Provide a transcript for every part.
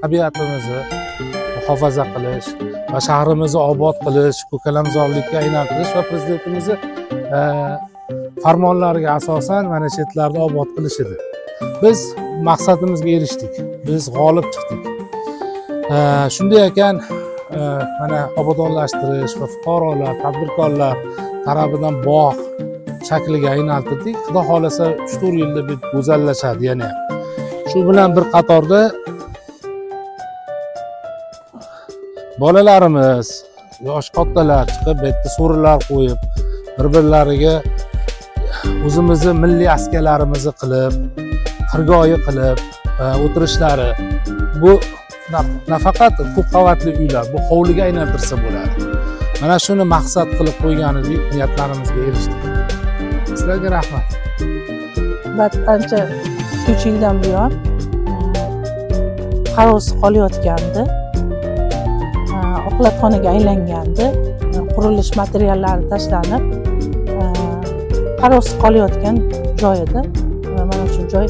Tabiatimizni muhofaza qilish va shahrimizni obod qilish, ko'kalamzorlikka aylantirish va prezidentimizni farmonlariga asosan mana chetlarni obod qilish edi. Biz maqsadimizga erishdik. Biz g'olib chiqdik. Shunday ekan, mana obodonlashtirish va fuqarolar, tadbirkorlar tarafidan bog' shakliga aylantirdik. Xudo xolasa 3-4 yilda bir go'zallashadi yana. Shu bilan bir qatorda bolalarimiz, yosh kattalar chiqib, bu yerda so'rilar qo'yib, bir-birlariga o'zimizni milliy askalarimizni qilib, xirgoyi qilib o'tirishlari, bu nafaqat ko'p qavatli uylar, bu hovliga aylantirsa bo'ladi. Mana shuni maqsad qilib qo'ygan edik, niyatlarimizga erishdik. Sizlarga rahmat. Ancha 3 yildan buyon qarovsiz qolayotgandi. Oxlatxonaga aylangandi. Qurilish materiallari tashlanib, qarovsiz qolayotgan joy edi. Mana shu joy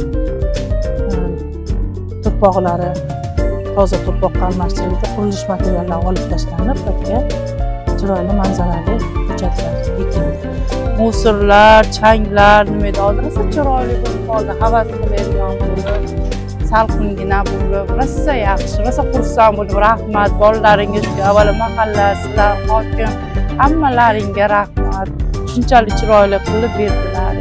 tuproqlari toza tuproqqa almashtirildi, qurilish materiallari olib tashlanib, bu yerga chiroyli manzarali ko'chatlar ekildi. Musorlar, changlar nima edi, rosa chiroyli bo'lib qoldi, havas qiladigan bo'ldi. Salqingina bo'lib, rosa yaxshi, rosa xursand bo'ldim. Rahmat bolalaringizga, avvalo mahalla, sizlar, hokim, hammalaringga rahmat. Shunchalik chiroyli qilib berdilar.